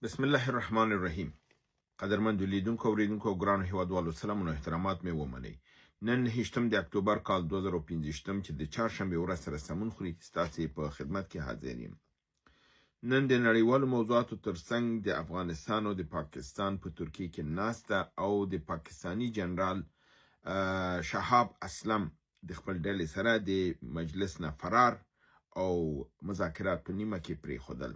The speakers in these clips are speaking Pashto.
بسم الله الرحمن الرحیم. قدرمندو لیدونکو، اوریدونکو او ګرانو هیوادوالو، سلامونه او احترامات مې ومنئ. نن 8 د اکتوبر کال 2025 چې د چهارشنبې ورځ سره سمون خوري، ستاسې په خدمت کې حاضر یم. نن د نړیوالو موضوعاتو ترڅنګ د افغانستان او د پاکستان په ترکیه کې ناسته او د پاکستاني جنرال شهاب اسلم د خپل ډلې سره د مجلس نه فرار او مذاکرات په نیمه کې پرېښودل،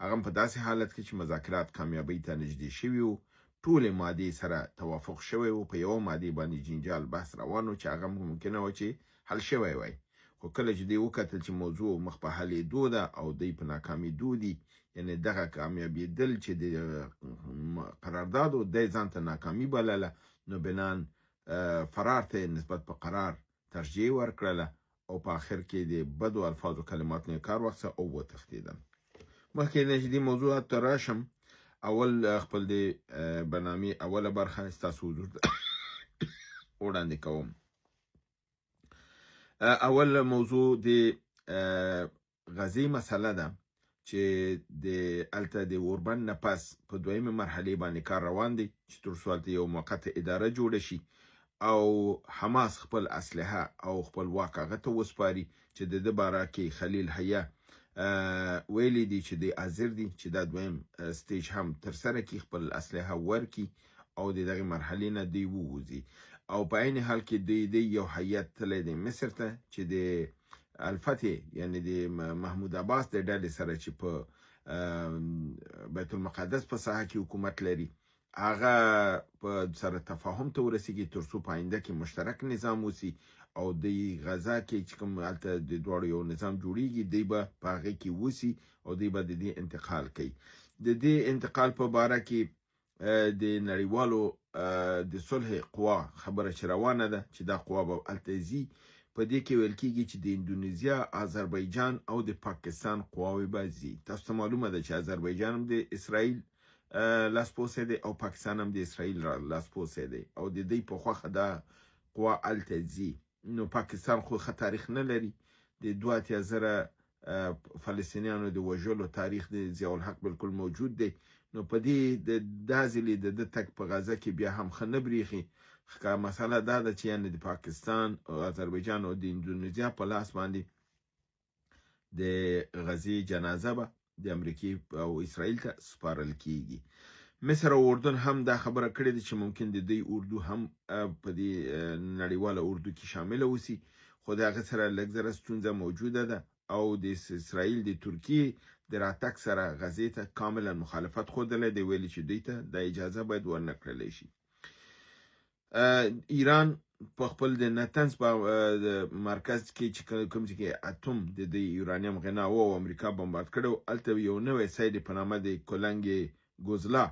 هغه هم په داسې حالت کې چې مذاکرات کامیابۍ ته نږدې شوي وو، ټولې مادې سره توافق شوی وو، په یوه مادې باندې جنجال بحث روان و چې هغه هم ممکنه وه چې حل شوی وای. خو کله چې دوی وکتل چې موضوع مخ په حلېدو ده او دوی په ناکامېدو دي، یعنې دغه کامیابېدل چې د قرارداد و دی ځان ته ناکامي بلله، نو بنان فرار ته یې نسبت په قرار ترجیح ورکړله او په آخر کې د بدو الفاظو کلمات نه کار واخیسته او وتښتېدل. مخکې نه چې دې موضوعات ته راشم، اول خپل د برنامې اوله برخه ستاسو حضور ته وړاندې کوم. اول موضوع د غزې مسله ده چې د هلته د اوربند نه پس په دویمې مرحلې باندې کار روان دی چې تر څو هلته یو موقته اداره جوړه شي او حماس خپل اسلحه او خپل واک هغه ته وسپاري، چې د ده باره کې خلیل حیه ویلي دي چې دی حاضر دي چې دا دویم stage هم ترسره کړي، خپل اسلحه ورکړي او د دغې مرحلې نه دوی ووځي. او په عین حال کې دوی دی یو هیئت تللی دی مصر ته چې د الفتح، یعنی د محمود عباس د ډلې سره چې په بیت المقدس په ساحه کې حکومت لري، هغه په سره تفاهم ته ورسیږي تر څو په آینده کې مشترک نظام وسی او د غزا کې چې کوم هلته د دواړو یو نظام جوړیږي، دی به په هغې کې وسی او دی به د دې انتقال کوي. د دې انتقال په باره کې د نړیوالو د صلح قوا خبره چې روانه ده چې دا قوا به هلته ځي، په دې کې ویل کیږي چې د اندونیزیا، آذربایجان او د پاکستان قواوې به ځي. تاسو ته معلومه ده چې آذربایجان هم د اسرائیل لاسپوڅی دی او پاکستان هم د اسرائیل لاسپوڅی دی او د دوی په خوښه دا قوا هلته ځي. نو پاکستان خو ښه تاریخ نه لري، د 82,000 فلسطینیانو د وژلو تاریخ د ضیاءالحق بالکل موجود دی. نو په دې د دا ځلې د ده تګ په غزه کې بیا هم ښه نه برېښي. ښکه مسله دا ده چې یعنې د پاکستان او آذربایجان او د اندونیزیا په لاس باندې د غزې جنازه به د امریکې او اسرائیل ته سپارل کیږي. مصر او اردن هم دا خبره کړې ده چې ممکن د دوی اردو هم په دې نړیواله اردو کې شامله اوسي، خو د هغه سره لږ ذره ستونزه موجوده ده او د اسرائیل د ترکیې د راتګ سره غزې ته کاملا مخالفت ښودلی دی، ویلي چې دوی ته دا اجازه باید ورنه کړلی شي. ایران په خپل د نتنز په مرکز کې چې کوم ځای کې اتوم د دوی یورانیم غنا و او امریکا بمبارد کړی و، هلته یو نوی سایډ په نامه د کلنګ ګوزلا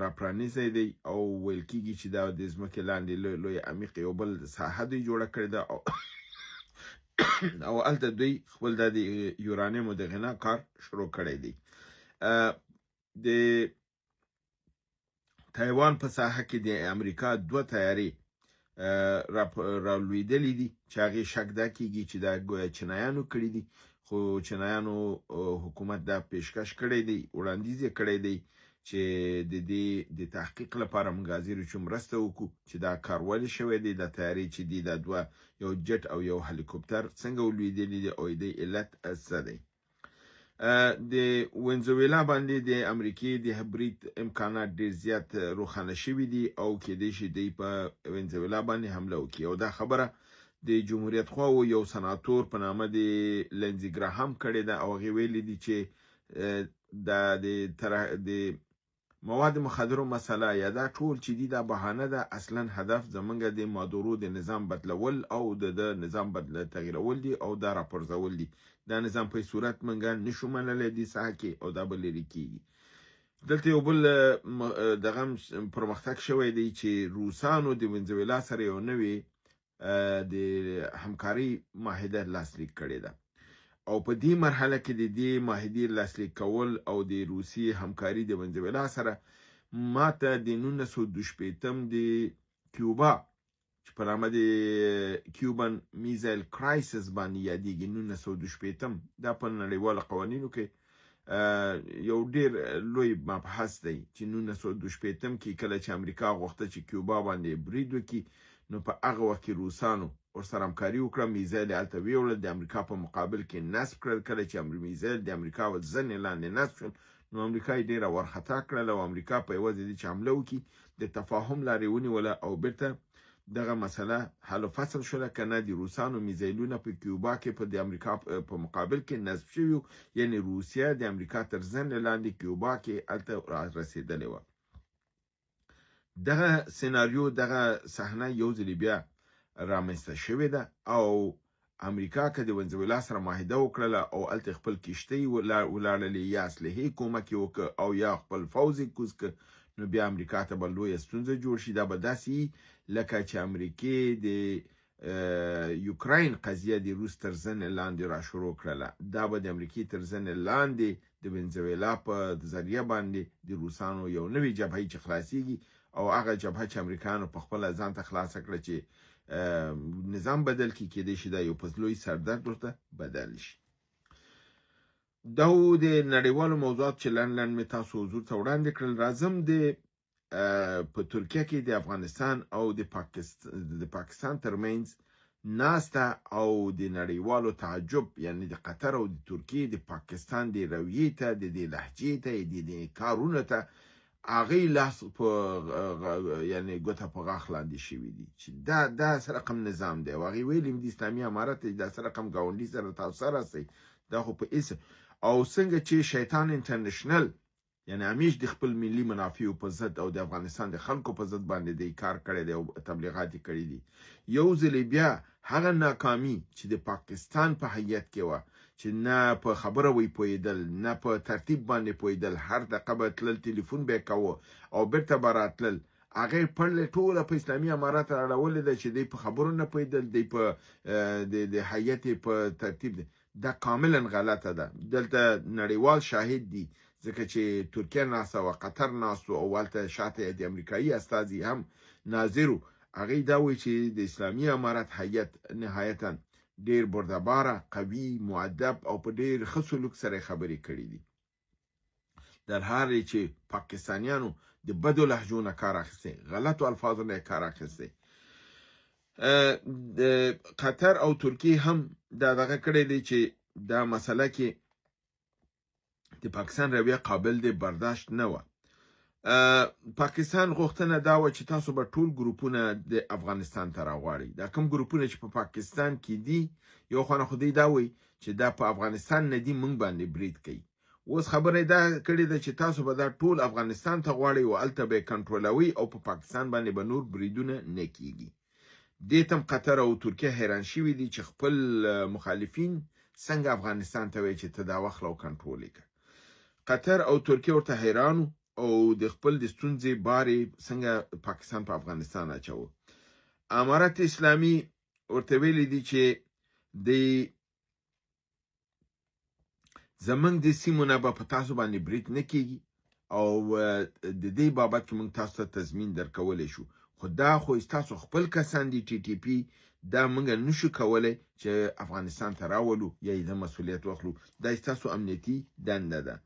راپرانیزی دی او ویل کیږي چې دا د ځمکې لاندې لوی لوی عمیق یو بل ساحه دوی جوړه کړې ده او هلته دوی خپل د یورانیمو د غنا کار شروع کړی دی. د تایوان په ساحه کې د امریکا دوه طیارې رالوېدلې دي چې هغې شک دا کیږي چې دا ګویا چینایانو کړي دي، خو چینایانو حکومت دا پیشکش کړی دی، وړاندیز یې کړی دی چې د دې د تحقیق لپاره موږ حاضر یو چې مرسته وکړو چې دا کار ولې شوی دی، دا طیارې چې دي دا دوه، یو جټ او یو هلیکوپتر څنګه ولوېدلي دي او د علت څه دی. د ونزویلا باندې د امریکې د برید امکانات ډیر زیات روښانه شوي دي او کیدای شي دوی په ونزویلا باندې حمله وکړي. او دا خبره د جمهوریت خواو یو سناتور په نامه د لنزي ګراهام کړې ده او هغې ویلي دي چې دا د مواد مخدرو مسله یا دا ټول چې دي دا بهانه ده، اصلا هدف زمونږ د مادورو د نظام بدلول او د نظام تغیرول دي او دا راپرځول دي. دا نظام په صورت مونږ نشو منلی دې ساحه کې او دا به لرې کیږي. دلته یو بل دغه پرمختګ شوی دی چې روسانو د ونزویلا سره یو نوې د همکارۍ معاهده لاسلیک کړې ده او په دې مرحله کې د دې معاهدې لاسلیک کول او د روسیې همکاري د ونزویلا سره ماته د 1962 د کیوبا چې په نامه د Cuban Missile Crisis باندې یادېږي، 1962، دا په نړیوالو قوانینو کې یو ډیر لوی مبحث دی چې 1962 کې کله چې امریکا غوښته چې کیوبا باندې برید وکړي، نو په هغه وخت کې روسانو ورسره همکاري وکړه، میزایل یې هلته ویوړل، د امریکا په مقابل کې نصب کړل. کله چې میزایل د امریکا زنې لاندې نصب شول، نو امریکا یې ډېره وارخطا کړله او امریکا په عوض دې چې حمله وکړي د تفاهم لارې ونیوله او بیرته دغه مسله حل و فصل شوله. که نه د روسانو میزایلونه په کیوبا کې په د امریکا په مقابل کې نصب شوي وو، یعنې روسیه د امریکا تر زنې لاندې کیوبا کې هلته رسېدلې وه. دغه سناریو، دغه صحنه یو ځلې بیا رامنځته شوې ده او امریکا که د ونزویلا سره معاهده وکړله او هلته خپل کښتۍ ولاړلې یا اسلحې کومک یې وکړ او یا خپل فوځ یې کوز کړ، نو بیا امریکا ته به لویه ستونزه جوړ شي. دا به داسې لکه چې امریکې د یوکراین قضیه د روس تر زنې لاندې را شروع کړله، دا به د امریکې تر زنې لاندې د ونزویلا په ذریعه باندې د روسانو یو نوې جبهه چې خلاصیږي او هغه جبهه چې امریکایانو په خپله ځان ته خلاصه کړه چې نظام بدل کړي، کېدای شي دا یو په لوی سردرد ورته بدل شي. دا و د نړیوالو موضوعات چې لنډ لنډ مې تاسو حضور ته وړاندې کړل. راځم د په ترکیه کې د افغانستان او د پاکستان ترمنځ ناسته او د نړیوالو تعجب، یعنی د قطر او د ترکیې د پاکستان د رویې ته، د دې لهجې ته، د دې کارونو ته هغې لاس په یعنی ګوته په غاښ لاندې شوي دي چې دا څه رقم نظام دی. او هغې ویلي د اسلامي امارت دی، دا څه رقم ګاونډي سره تاسو سره راسئ، دا خو په هېڅ. او څنګه چې شیطان انټرنشنل یعنی همیش د خپل ملي منافعو په ضد او د افغانستان د خلکو په ضد باندې دی کار کړی دی او تبلیغات یې کړي دي، یو ځلې بیا هغه ناکامي چې د پاکستان په هیئت کې وه چې نه په خبره وی پوهېدل، نه په ترتیب باندې پوهېدل، هر دقیقه به تلل، تلیفون به یې کاوه او بیرته به راتلل، هغې پړلې ټوله په اسلامي امارت راړولې ده چې دی په خبرو نه پوهېدل، دی په د هیئت په ترتیب دی. دا کاملا غلطه ده. دلته نړیوال شاهد دي، ځکه چې ترکیه ناسته وه، قطر ناست و او هلته شاته د امریکایي استازي هم ناظر و. هغې دا وایي چې د اسلامي امارت هیئت نهایتا ډیر بردباره، قوي، مؤدب او په ډیر ښه سلوک سره خبرې کړې دي. در حال چې پاکستانیانو د بدو لهجو نه کار اخیستی، غلطو الفاظو نه کار اخیستی. د قطر او ترکیې هم دا دغه کړی دی چې دا مسله کې د پاکستان رویه قابل د برداشت نه وه. پاکستان غوښتنه دا وه چې تاسو به ټول ګروپونه د افغانستان ته راغواړئ. دا کوم ګروپونه چې په پاکستان کې دي، یو خوا نه خو دوی دا وایي چې دا په افغانستان نه دي، موږ باندې برید کوي. اوس خبره دا کړې ده چې تاسو به دا ټول افغانستان ته غواړئ او هلته به یې کنټرولوئ او په پاکستان باندې به نور بریدونه نه کیږي. دې ته هم قطر او ترکیه حیران شوي دي چې خپل مخالفین څنګه افغانستان ته وایي چې ته دا واخله او کنټرول یې کړه. قطر او ترکیه ورته حیران او د خپل د ستونزې بار یې څنګه پاکستان په افغانستان اچوه. امارت اسلامي ورته ویلي دي چې د زمونږ د سیمو نه به په تاسو باندې برید نه کیږي او د دې بابت کې موږ تاسو ته تضمین درکولی شو، خو دا خو ستاسو خپل کسان دي ټي ټي پي، دا موږ نشو کولی چې افغانستان ته راولو یا یې د مسؤلیت واخلو، دا ستاسو امنیتي دنده ده.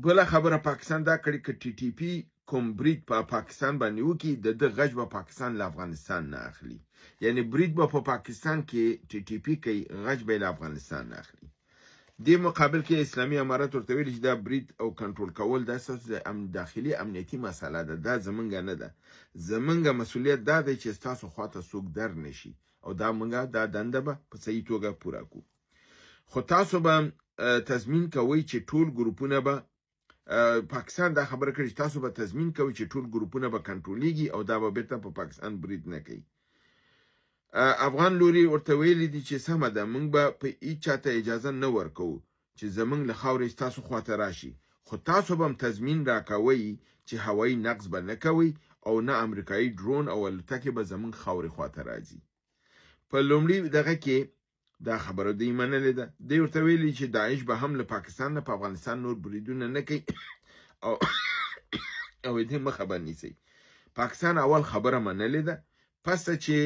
بله خبره پاکستان دا کړې که ټي ټي پي کوم برید په پاکستان باندې وکړي، د ده غچ به پاکستان له افغانستان نه اخلي، یعنی برید به په پاکستان کې ټي ټي پي کوي، غچ به یې له افغانستان نه اخلي. دې مقابل کې اسلامي امارت ورته ویلي چې دا برید او کنټرول کول دا ستاسو د داخلي امنیتي مسله ده، دا زمونږ نه ده. زمونږ مسؤلیت دا دی چې ستاسو خواته څوک در نه شي او دا مونږ دا دنده به په صحیح توګه پوره کړو. خو تاسو به تضمین کوئ چې ټول ګروپونه به پاکستان دا خبره کړې چې تاسو به تضمین کوئ چې ټول ګروپونه به کنټرولېږي او دا به بیرته په پاکستان برید نه کوي. افغان لوري ورته ویلي دي چې سمه ده، موږ به په هیچا ته اجازه نه ورکوو چې زموږ له خاورې ستاسو خواته راشي، خو تاسو به هم تضمین راکوئ چې هوایي نقض به نه کوئ او نه امریکایي ډرون او الوتکې به زموږ خاورې خواته راځي. په لومړي دغه کې دا خبره دوی منلې ده. دوی ورته ویلي چې داعش به هم له پاکستان نه په افغانستان نور بریدونه نه کوي او او دې مخه به نیسي. پاکستان اول خبره منلې ده، پس چې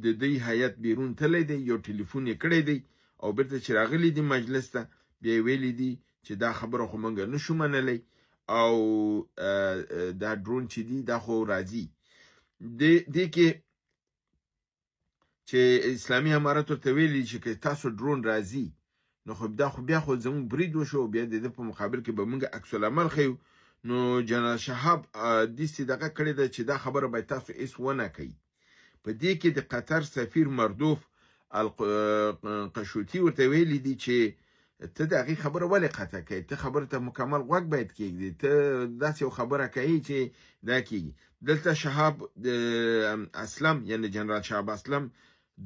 د دوی هیئت بیرون تللی دی، یو ټلیفون یې کړی دی او بیرته چې راغلي دي مجلس ته، بیا ویلي دي چې دا خبره خو مونږ نشو منلی او دا ډرون چې دي دا خو راځي. دې کې چې اسلامي امارت ورته ویلي چې که تاسو ډرون راځي نو خو دا خو بیا خو زموږ برید وشو، بیا د ده په مقابل کې به موږ عکس العمل ښیو. نو جنرال شهاب داسې دغه کړې ده چې دا خبره باید تاسو هېڅ ونه کوئ. په دې کې د قطر سفیر مردوف القشوتي ورته ویلي دي چې ته د هغې خبره ولې قطع کوې، ته خبره ته مکمل غوږ باید کېږدې، ته داسې یو خبره کوې چې دا کېږي. دلته شهاب اسلم یعنی جنرال شهاب اسلم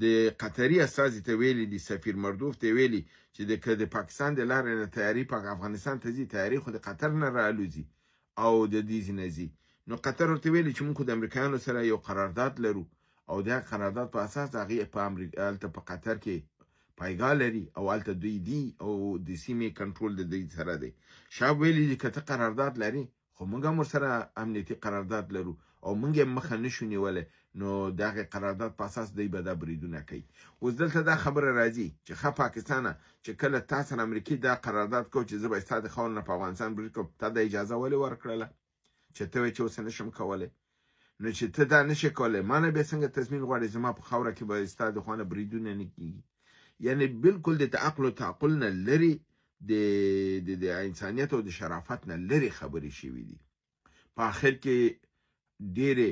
د قطري استازي ته ویلي دي، سفیر مردوف ته ویلي چې د که د پاکستان د لارې نه تیاري پاک افغانستان ته ځي، تیاري خو د قطر نه راالوځي او د دې ځای نه ځي. نو قطر ورته ویلي چې موږ خو د امریکایانو سره یو قرارداد لرو او د هغه قرارداد په اساس د هغې په امریکا هلته په قطر کې پایګاه لري او هلته دوی دي او د سیمې کنټرول د دوی سره دی. شهاب ویلي دي که ته قرارداد لرې خو موږ هم ورسره امنیتي قرارداد لرو او موږ یې مخه نشو نیولی، نو د هغې قرارداد په اساس دوی به دا بریدونه کوي. اوس دلته دا خبره راځي چې ښه پاکستانه چې کله تا سره امریکې دا قرارداد کو چې زه به ستا د خاورې نه په افغانستان برید کوم، تا دا اجازه ولې ورکړله چې ته وایې چې اوس نشم کولی؟ نو چې ته دا نشې کولی ما نه بیا څنګه تضمین غواړې زما په خاوره کې به ستا د خوا نه بریدونه نه کېږي؟ یعنی بالکل د عقل او تعقل نه لرې، د انسانیت او د شرافت نه لرې خبرې شوې دي. په آخر کې ډېرې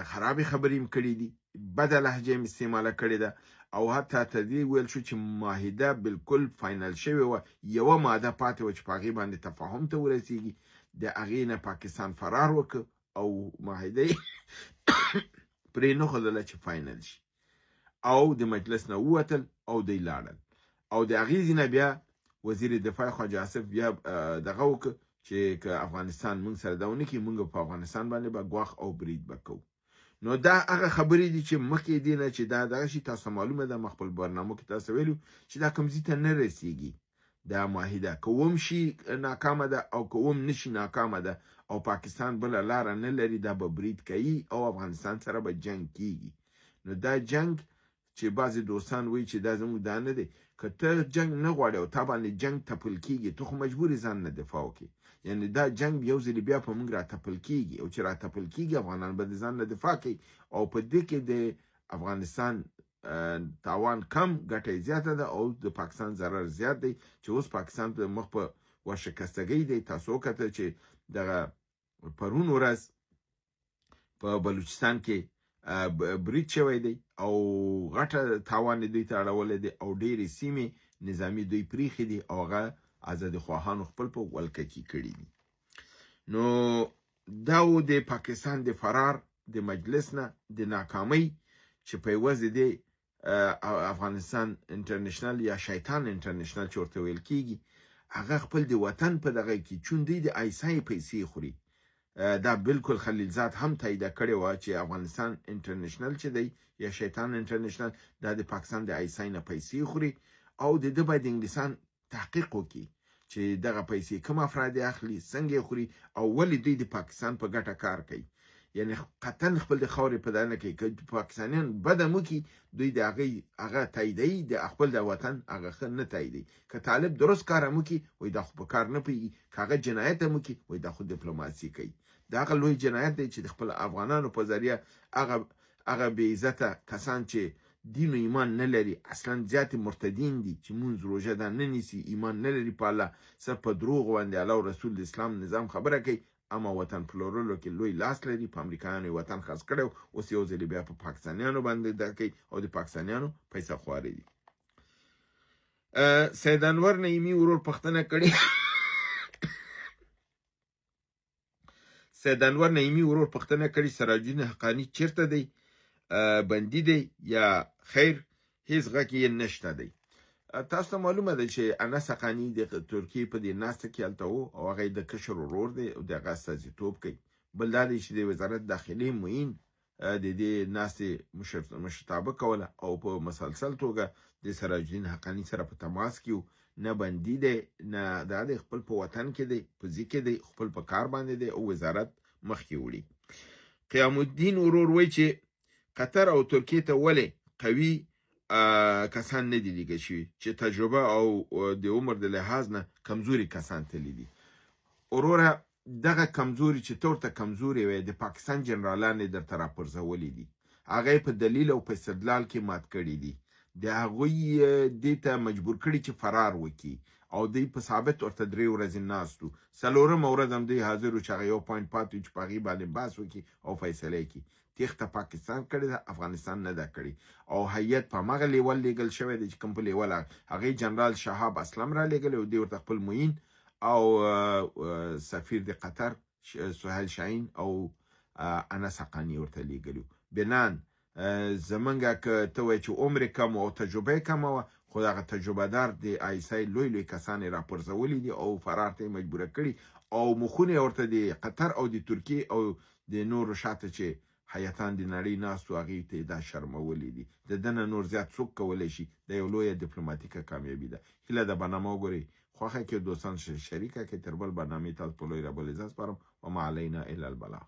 خرابې خبرې هم کړې دي، بده لهجه هم استعماله کړې ده، او حتی تر دې ویل شو چې معاهده بالکل فاینل شوې وه، یوه ماده پاتې وه چې په هغې باندې تفاهم ته ورسیږي، د هغې نه پاکستان فرار وکړ او معاهده یې پرې نه ښودله چې فاینل شي، او د مجلس نه ووتل او دوی لاړل. او د هغې ځای نه بیا وزیر دفاع خواجه آصف بیا دغه وکړ چې که افغانستان موږ سره دا ونه کړي، موږ په افغانستان باندې به ګواښ او برید به کوو. نو دا هغه خبرې دي چې مخکې دې نه چې دا دغه شي تاسو معلومه ده، ما خپل برنامو کې تاسو ویلو چې دا کوم ځای ته نه رسیږي. دا معاهده که وم شي ناکامه ده او که وم نشي ناکامه ده، او پاکستان بله لاره نه لري، دا به برید کوي او افغانستان سره به جنګ کیږي. نو دا جنګ چې بعضې دوستان وایي چې دا زموږ دا نه دی، که ته جنګ نه غواړې او تا باندې جنګ تپل کیږي، ته خو مجبور یې ځان نه دفاع وکړې. یعنی دا جنګ یو ځل بیا په موږ راتپل کیږي، او چې راتپل کیږي افغانان به د ځان نه دفاع کوي، او په دې کې د افغانستان تاوان کم، ګټه یې زیاته ده، او د پاکستان ضرر زیات دی چې اوس پاکستان په مخ په ورشکستګۍ دی. تاسو وکتل چې دغه پرون ورځ په بلوچستان کې برید شوی دی او غټه تاوان یې دوی ته اړولی دی، او ډېرې سیمې نظامي دوی پرېښې دي او هغه ازادي خواهانو خپل په ولکه کې کړي دي. نو دا و د پاکستان د فرار د مجلس نه د ناکامۍ چې په عوض د دې افغانستان انټرنشنل یا شیطان انټرنشنل چې ورته ویل کیږي، هغه خپل د وطن په دغه کې چون دوی د آیسای پیسې خوري، دا بالکل خلیلزاد هم تاییده کړې وه چې افغانستان انټرنشنل چې دی یا شیطان انټرنشنل دا د پاکستان د آیسای نه پیسې خوري، او د ده باید انګلیسان تحقیق وکړي چې دغه پیسې کوم افراد یې اخلي، څنګه یې خوري، او ولې دوی د پاکستان په ګټه کار کوي. یعنی قطعا خپل د خاورې په دانه کوي، که پاکستانیان بده مو کړي دوی د هغې هغه تاییدوي، د خپل د وطن هغه ښه نه تاییدوي. که طالب درست کار هم وکړي وایي دا خو په کار نه پوهېږي، که هغه جنایت هم وکړي وایي دا خو دیپلوماسي کوي. دا هغه لوی جنایت دی چې د خپل افغانانو په ذریعه هغه بې عزته کسان چې دین و ایمان نه لري، اصلا زیات مرتدین دي چې مونځ روژه دا نه نیسي، ایمان نه لري په الله، صرف په دروغ باندې الله او رسول د اسلام نظام خبره کوي، اما وطن پلورلو کې لوی لاس لري. په امریکایانو یې وطن خرڅ کړی، اوس یو ځل بیا په پاکستانیانو باندې دا کوي او د پاکستانیانو پیسه خواري دي. سید انور نعیمي ورور پوښتنه کړې، سید انور نعیمي ورور پوښتنه کړې سراج الدین حقاني چیرته دی، بندي دی یا خیر، هیڅ غږ یې نشته دی. تاسو ته معلومه ده چې انس حقاني د ترکیې په دې ناسته کې هلته و او هغه یې د کشر ورور دی او د هغه استازیتوب کوي. بل دا دی چې د وزارت داخلي معین د دې ناستې مشرتابه کوله او په مسلسل توګه د سراج الدین حقاني سره په تماس کې و. نه بندي دی نه دا دی، خپل په وطن کې دی، په ځي کې دی، خپل په کار باندې دی او وزارت مخکې وړي. قیام الدین ورور وایي چې قطر او ترکیې ته ولې قوي کسان نه دي لیږل شوي چې تجربه او د عمر د لحاظ نه کمزوري کسان تللي دي. وروره دغه کمزوري چې ته ورته کمزوري وې، د پاکستان جنرالان یې درته راپرځولي دي، هغه یې په دلیل او په استدلال کې مات کړي دي، د هغوی دې ته مجبور کړي چې فرار وکړي، او دوی په ثابت ورته 3 ورځې ناست وو. څلورمه ورځ هم دوی حاضر وو چې هغه یو پوینټ پاتې وو چې په هغې باندې بحث وکړي او فیصله یې کړي. تېښته پاکستان کړې ده، افغانستان نه ده کړې، او هیئت په هماغه لیول لېږل شوی دی چې کوم په لیول هغې جنرال شهاب اسلم را لېږلی او دوی ورته خپل معین او سفیر د قطر سهیل شاهین او انس حقاني ورته لېږلي وو. بنان زمونږ که ته وایې چې عمر یې کم و او تجربه یې کمه وه، خو دغه تجربه دار د آی اس آی لوی لوی کسان یې راپرځولي دي او فرار ته یې مجبوره کړي، او مخونه یې ورته د قطر او د ترکیې او د نورو شاته چې حیاتان د نړۍ ناست وو هغې ته یې دا شرمولي دي. د ده نه نور زیات څوک کولی شي؟ دا یو لویه دیپلوماتیکه کامیابي ده. هیله ده برنامه وګورئ، خوښه کړئ، دوستان شریکه کړئ. تر بل برنامې تاسو په لوی رب العزت سپارم. وما علینا الا البلاغ.